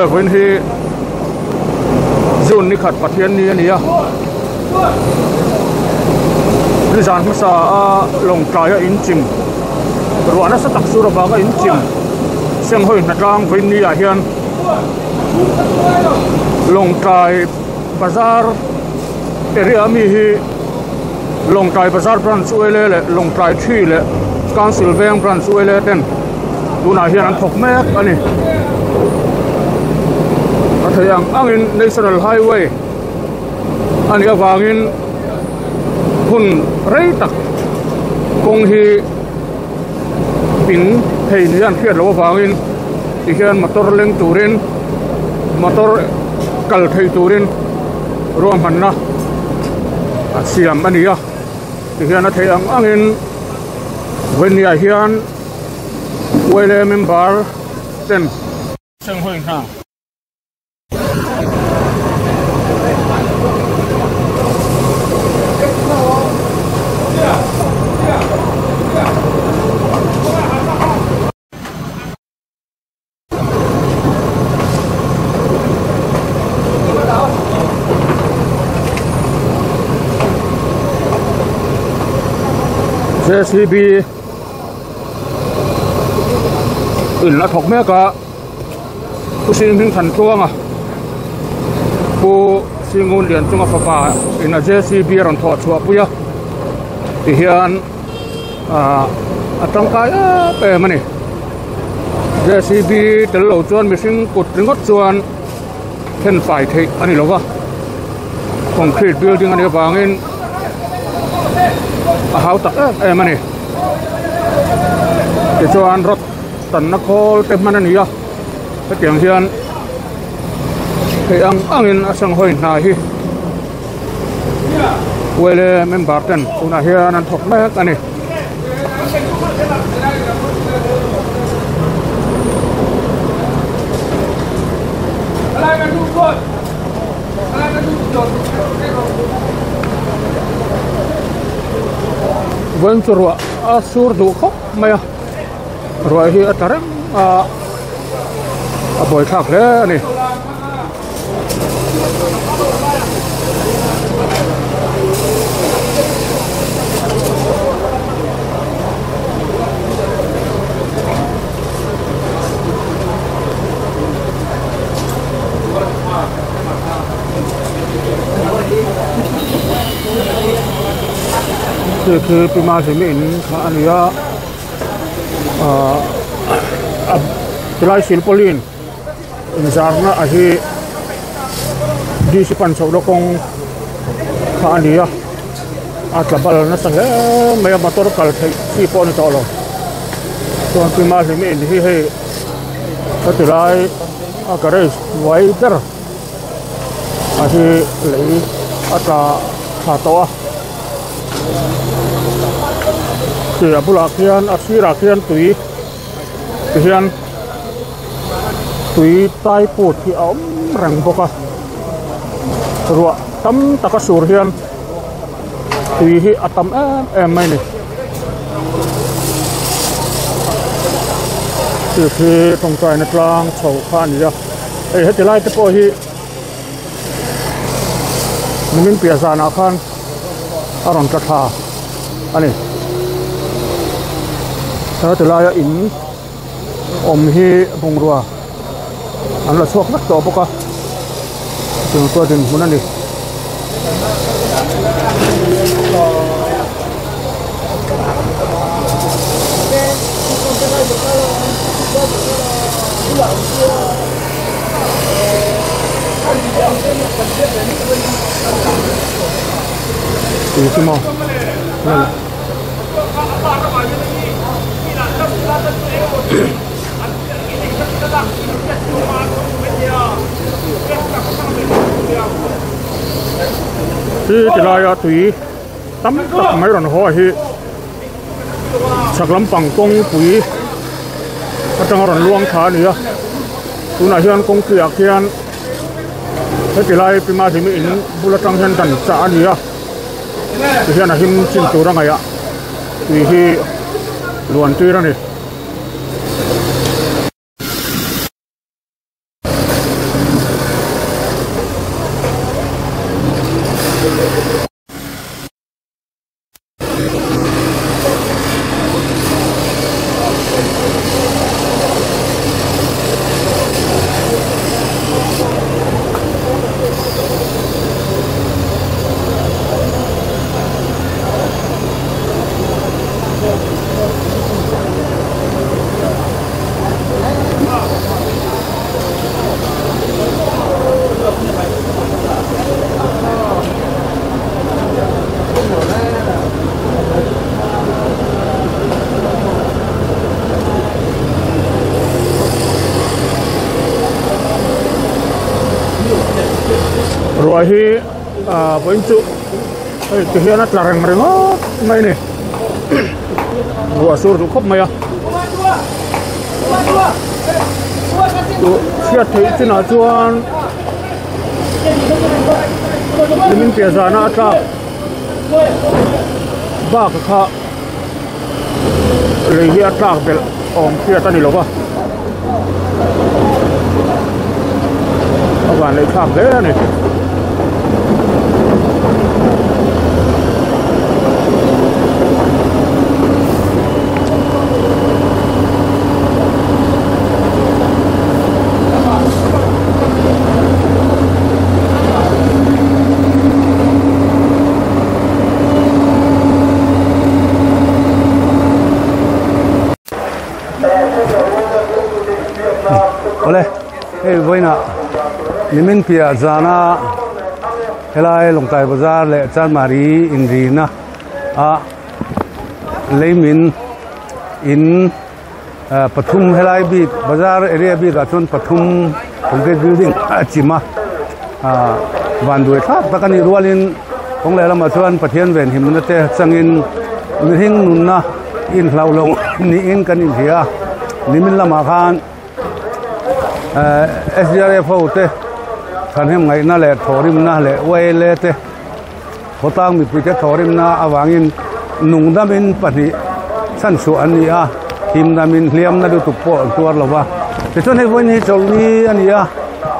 Vawiin hi June ni khat Pathian ni a ni a nizan hmasa a lawngtlai a inchim ruah nasa tak sur avanga inchim senghawi hnatlang vawiin ni ah hian. Lawngtlai bazar area ami hi Lawngtlai bazar branch uaile leh Lawngtlai thi leh Council veng branch uaile ten tunah hian an thawk mek a ni. A theih ang angin National Highway a nih avangin hun rei tak kawng hi ping thei ni an hriat loh avangin tihian motor leng turin motor kal thei turin ruahmanna a siam a ni a tihian a theih ang angin vawinia hian uaile member ten senghawi hna. J_C_B in a thawk mek a. Pu Singhming Thantluanga Pu Singun Lianchunga fapa in a JCB a rawn thawh chhuah pui a tihian ahh a tangkai em em a ni JCB tel lo chuan mihring kut ringawt chuan then fai theih a ni lo va concrete building a nih avangin a hau tak em em a ni tichuan rod. Tanna khawl te hman a ni a hetiang hian theih ang angin a sanghawi hna hi uaile member ten tunah hian an thawk mek a ni. Vawiin chu ruah a sur duh khawp mai a. Ruai hi a tla reng a a buaithlak hle a ni. Khi khi pi Mazimi in kha a ni a. Ahh a tilai silpawlin inzarna a hi DC pan chhohna kawng kha a ni a a tla bal nasa hle mai a motor kal theih chi pawh a ni tawh lo chuan tumah hlim in hi hei heti lai a garage hnuai ber a hi lei a tla thla tawh a. Tui a bulah khian a sirah khian tui ti hian tui tai put hi a awm reng bawk a ruah tam taka sur hian tui hi a tam em em mai a ni chu khi tawngtaina tlang chho kha a ni a hei heti lai te pawh hi. Nimin piah zanah khan a rawn tla thla a ni heti laia in awm hi bungrua an la chhuak vek tawh bawk a chung chuan dinhmun a ni. Tui chu maw nge Hi ti laia tui tam tak mai rawn haw hi chhak lampang kawngpui atanga rawn luang thla a ni a tunah hian kawngpuiah khian heti lai pima hlimi in bul atang hian dan chah a ni a tihian a him chin tur a ngaih ah tui hi luan tir a ni. Ruah hi ah vawiin chu hei ti hian a tla reng ringawt mai a ni ruah a sur duh khawp mai a hriat theih chinah chuan. Nimin piah zana a tlak bak kha lei hi a tlak belh awm hriat a ni lo va a van lei thlak hle a ni. Awle hei vawiinah nimin piah zana helai Lawngtlai bazar leh Chanmari inrina ah leimin in Pathum helai bik bazar area bik ah chuan pathum concrete building a chim a ah vanduai thlak tak a nih rualin kawng leh lamah chuan Pathian venhimna te changin mihring nunna inhlauh loh niin kan inhria a nimin lamah khan sdrf ho te thahnem ngaihna leh thawhrimna leh yla te Khawtlang mipuite thawhrimna avangin nungdamin pahnih chhanchhuah an ni a, himdamin hliamna lutuk pawh an tuar lo va. Tichuan hei vawiin hi chawlhni a ni a,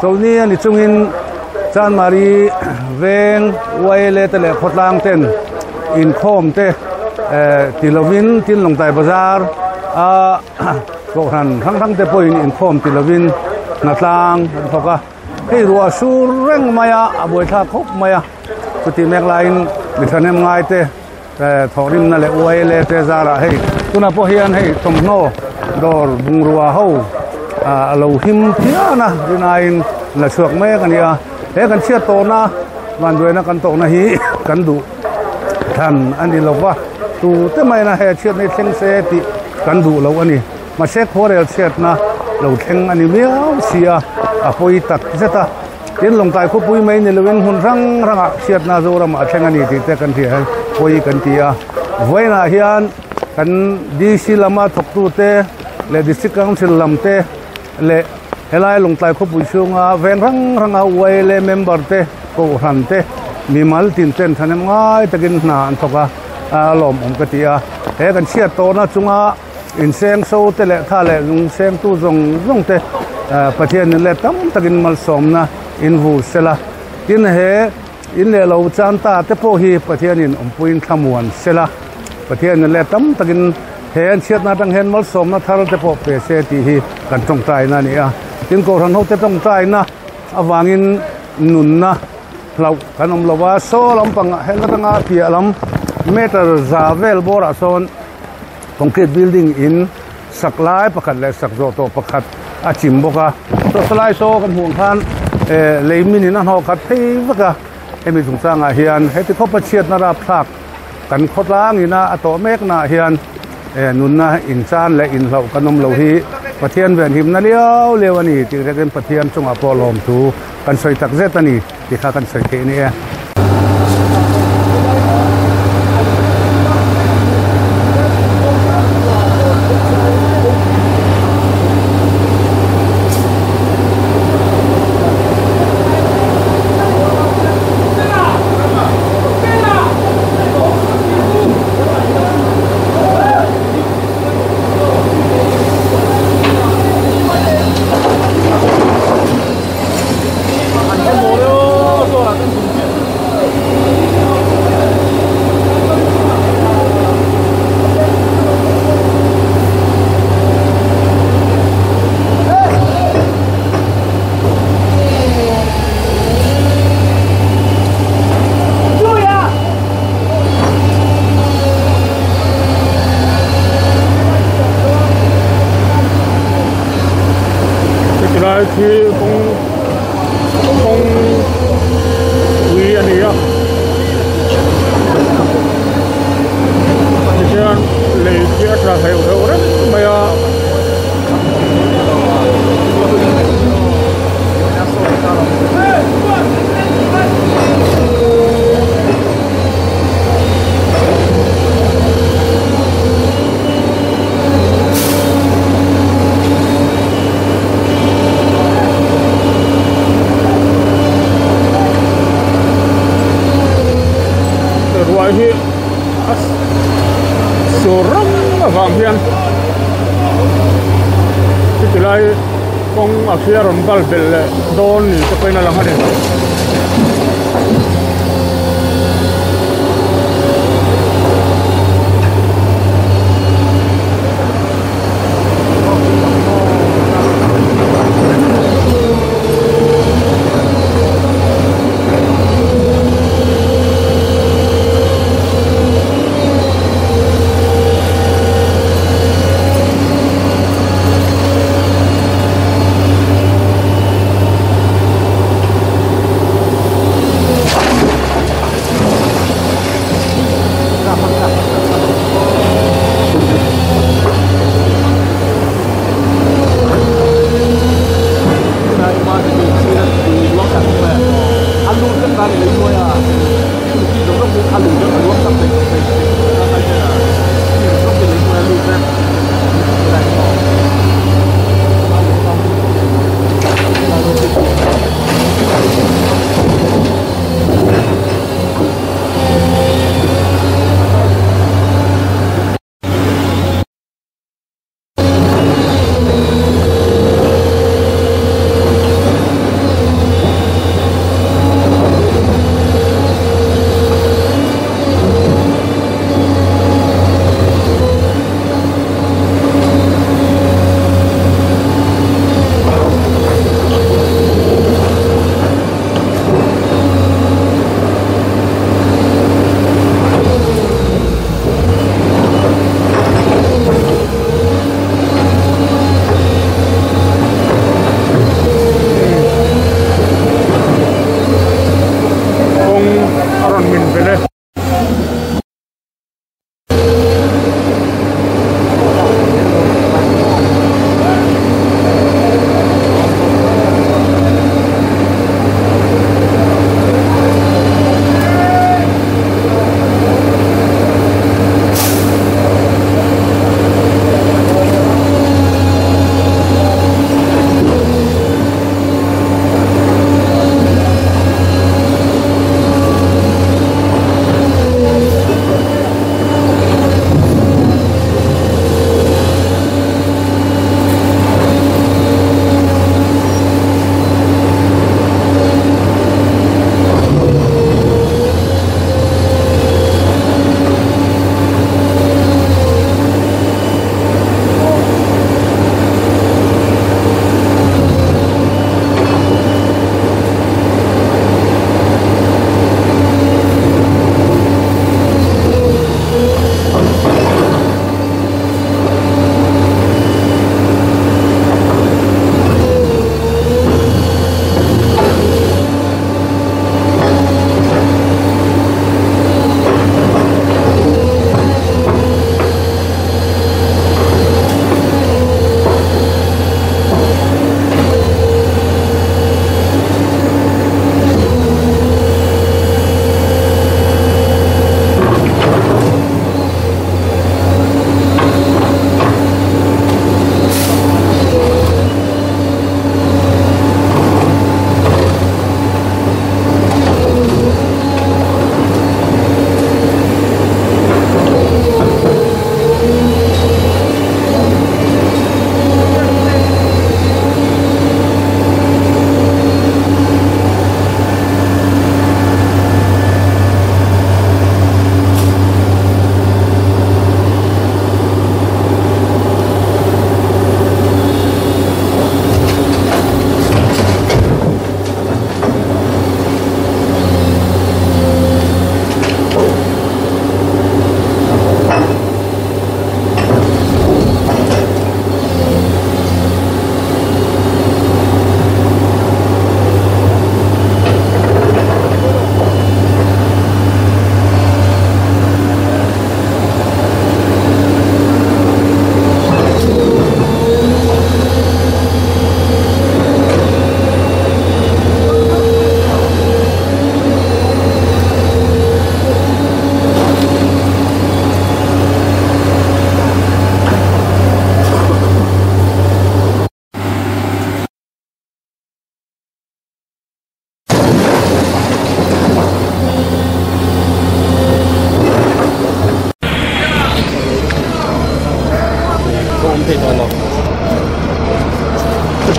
chawlhni a ni chungin Chanmari veng YLA te leh khawtlang ten inkhawm te ti lovin tin Lawngtlai bazar a kohhran hrang hrang te pawhin inkhawm ti lovin hnatlang an thawk a. Hei ruah sur reng mai a, a buaithlak khawp mai a. Chuti mek laiin mi thahnem ngai te thawhrimna leh uaile te zarah hei tunah pawh hian hei thawmhnaw dawr bungrua ho a lo him phian a rinaiin la chhuak mek a ni a. He kan chhiat tawhna vanduaina kan tawhna hi kan duh than a ni lo va, tute maina he chhiatna hi thleng se tih kan duh loh a ni. Mahse khuarel chhiatna lo thleng a ni miau si a, a pawi tak zet a. Tin, Lawngtlai khawpui mai ni loin hmun hrang hrangah chhiatna Zoramah a thleng a ni tih te kan hria hian pawi kan ti a. Vawiinah hian kan DC lama thawktute leh District Council lam te leh helai Lawngtlai khawpui chhunga veng hrang hranga YLA member te, kohhran te, mimal tin ten thahnem ngai takin hna an thawk a, a lawmawm ka ti a. He kan chhiat tawhna chunga. Inseng so te leh tha leh lung seng tu zawng zawng te Pathian in let tam takin malsawmna in vur sela. Tin he in leh lo chan ta te pawh hi Pathian in awmpuiin thlamuan sela. Pathian in let tam takin he an chhiatna atang hian malsawmna thar te pawh pe se tih hi kan tawngtaina a ni a. Tin Kohhran ho te tawngtaina avangin nunna hlauh kan awm lo a. Saw lampang hel atanga piah lam meter za vel bawrah sawn Concrete building in sak lai pakhat leh sak zawh tawh pakhat a chim bawk a saw salai saw kan hmuh ang khan eh lei min in a hnawh khat phei vek a hemi chungchangah hian heti khawpa chhiatna rapthlak kan khawtlang ina a tawh mek naah hian eh nunna inchan leh inhlauh kan awm lo hi. Pathian venhimna liau liau a ni tih rekin Pathian chungah pawh lawmthu kan sawi tak zet a ni tih kha kan sawi theih a ni e. Tilai khi kawng kawng pui a ni a tihian lei khi a tla hleuh hleuh reng mai a. Ruah hi a sur rang avang hian chuti lai kawng a khi a rawn bal belh leh dawn ni te pawhin a lang a ni.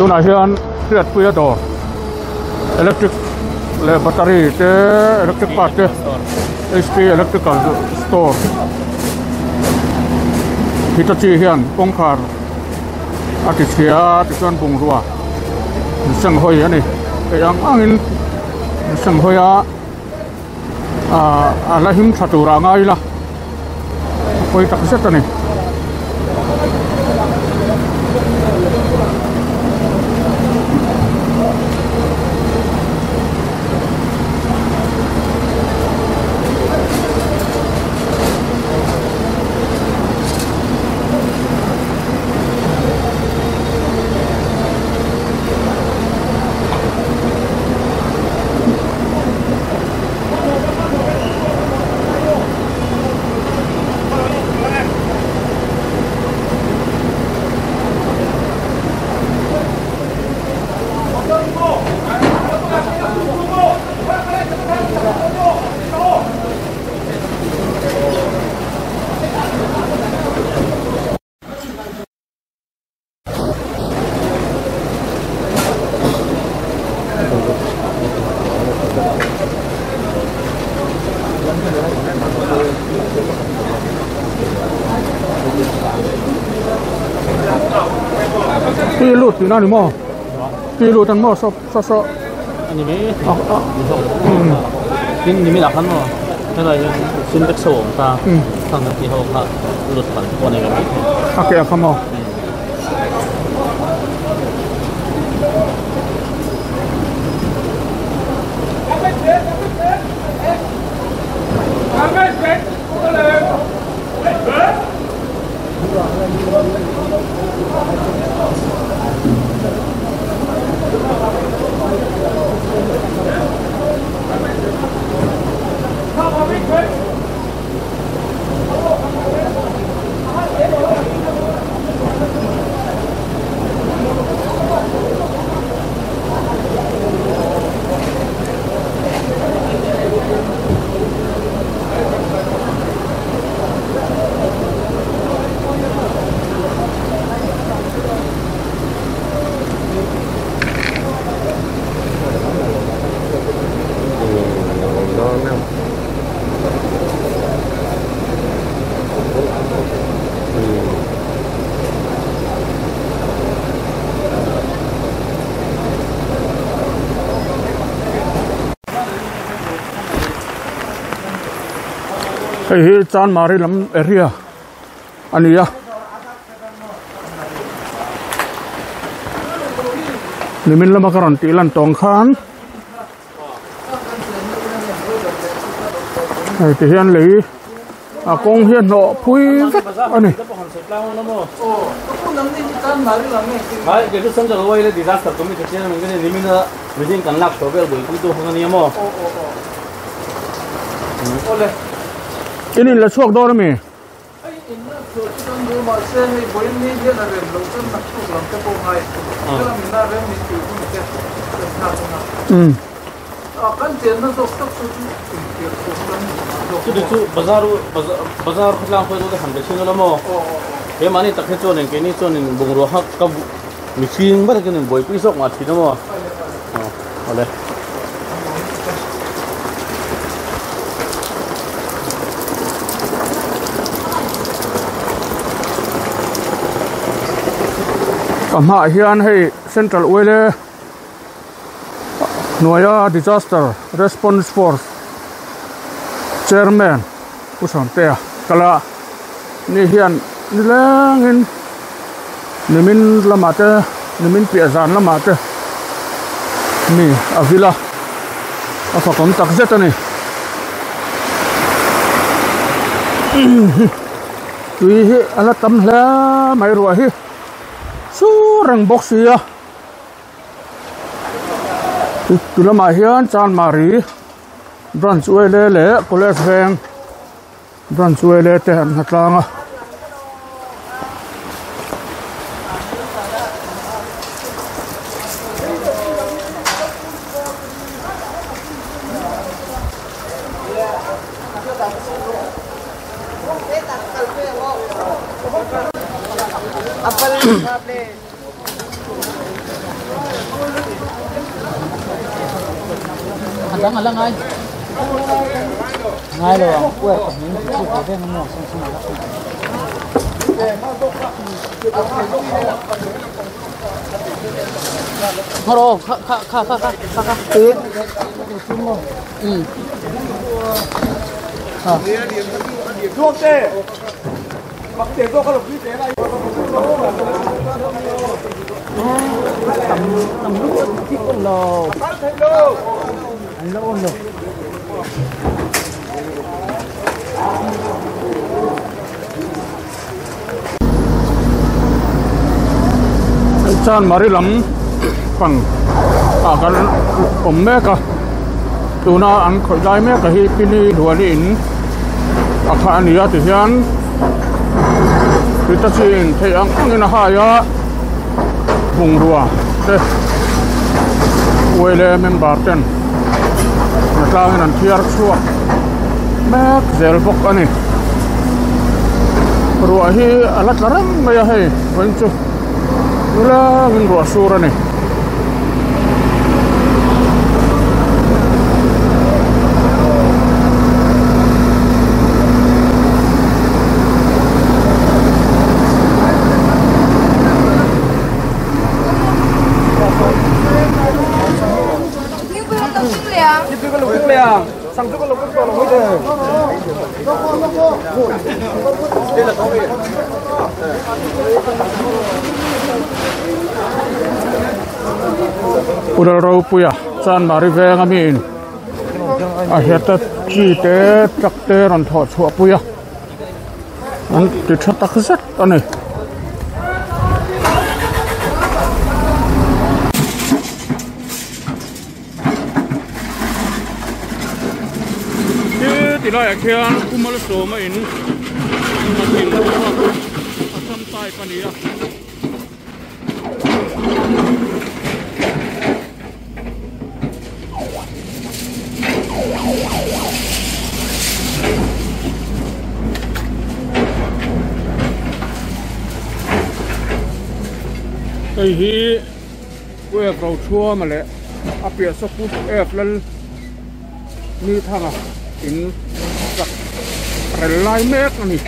Tunah hian hriatpuia dawr electric leh battery te electric part te hp electrical store hitachi hian kawngkhar a ti chhia a tichuan bungrua an seng hawi a ni hei ang angin an seng hawi a ah a la him tha turah a ngai ila a pawi tak zet a ni. Tui lut tihna ni maw tui lut an maw saw saw saw ani mai tin ni minah khan maw helai hian sintex ho awm ta khang an tih ho kha lut pal pawh a nei ve mai thei a ke a kha maw. Hei hi Chanmari lam area a ni a nimin lama ka rawn tih lan tawng khan. Hei ti hian lei a kawng hi a hnawh phui vek a ni. In in la chhuak dawn a mi? Ka hmaah hian hei central oil hnuaia disaster response force chairman Pu Sawmtea kala ni hian nilengin nimin lamah te nimin piah zan lamah te mi a vil a a fakawm tak zet a ni tui hi a la tam hle mai ruah hi sur reng bawk si a tu lamah hian chanmari branch uaile leh college veng. Branch uaile te an hna tlang a. Dang ala ngai. Ngai lo ang uer ka hming chu ve veng amaw sang sang ala. Ngaro kha kha kha kha kha kha. Ừ. À. Tầm tầm lúc chiếc lò anh lô rồi. Chan mari lam pang a kan awm mek a tuna an khawih lai mek a hi pili huali in a kha a ni a tihian tuita chin theih ang angin a hai a bungrua te uaile member ten hna tlangin an thiar chhuak mek zel bawk a ni ruah hi a la tla reng mai a hei vawiin chu nilengin ruah sur a ni. Pudal ropuia Chanmari veng a mi in a heta chi te truck te rawn thawh chhuah pui a an ti tha tak zet a ni. Ti laiah khian Pu Malsawma in a thing chhuak a sam type a ni a. Hei hi Pu Rochhuama leh a piah saw Pu F Lal ni thanga in chak rel lai mek a ni.